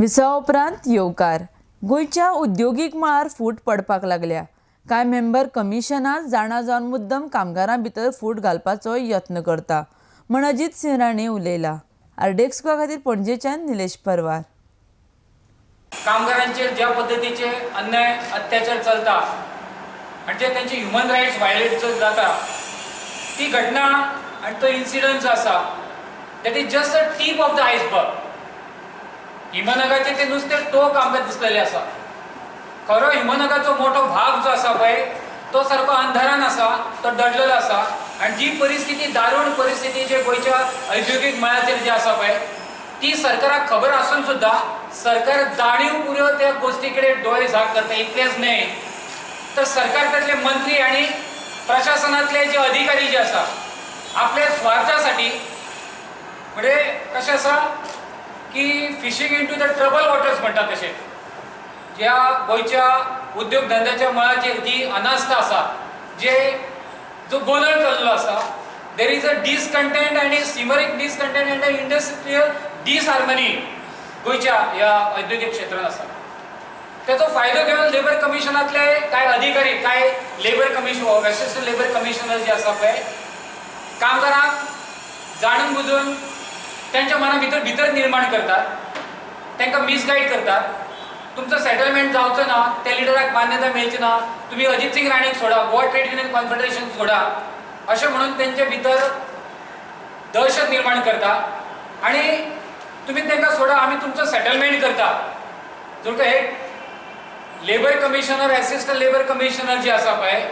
विसवा उपरांत येवकार. गोंयच्या उद्योगीक मळार फूट पडपाक लागल्या. कांय मेंबर कमिशनां जाणा जावन मुद्दम कामगारां भितर फूट घालपाचो यत्न करता म्हण अजीत सिंह राणे उलयला. आरडीएक्स गोवा खातीर पणजेच्यान निलेश परवार. कामगारांचेर ज्या पद्दतीचे अन्याय अत्याचार चलता आनी जे तांचे ह्युमन रायट्स व्हायलेट जाता ती घटना आनी तो इन्सिडंट जो आसा that is just a tip of the iceberg. हिमनगाचे ते नुस्तें टोक आमकां दिसलेलें आसा. खरो हिमनगाचो मोठो भाग जो आसा पळय तो सारको अंधारान आसा, तो दडलेलो आसा आनी जी परिस्थिती दारूण परिस्थिती जे गोंयच्या औद्योगीक मळाचेर जी आसा पळय ती सरकाराक खबर आसून सुद्दां सरकार जाणीवपूर्वक त्या गोश्टी कडेन दोळे झाक करता. इतलेंच न्हय तर सरकार कडले मंत्री आनी प्रशासनातले जे अधिकारी जे आसा आपल्या स्वार्थासाठी म्हणजे कशें आसा की fishing into the trouble waters म्हणटा तशें ज्या गोंयच्या उद्योग धंद्याच्या मळाचेर जी अनास्था आसा, जे जो गोंदळ चल्लो आसा, there is a discontent आनी simmering discontent and industrial disharmony गोंयच्या ह्या औद्योगीक क्षेत्रांत आसा. त्याचो फायदो घेवन लेबर कमिशनांतले कांय अधिकारी, कांय labour commission assistant labour commissioner जे आसा पळय कामगारांक जाणून बुजून त्यांच्या मना भितर भितर निर्माण करतात, तांकां मिसगायड करतात. तुमचो सेटलमेंट जावचो ना, त्या लिडराक मान्यता मेळची ना, तुमी अजीत सिंग राणेक सोडा, गोवा ट्रेड युनियन कॉन्फेडरेशन सोडा अशें म्हणून तेंचे भितर दहशत निर्माण करता आनी तुमी तांकां सोडा आमी तुमचो सेटलमेंट करता. जो हे labour commissioner assistant labour commissioner जे आसा पळय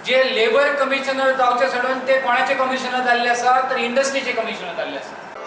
जे लेबर कमिशनर जावचे सोडून ते कोणाचे कमिशनर जाल्ले आसा तर इंडस्ट्रीचे कमिशनर जाल्ले आसा.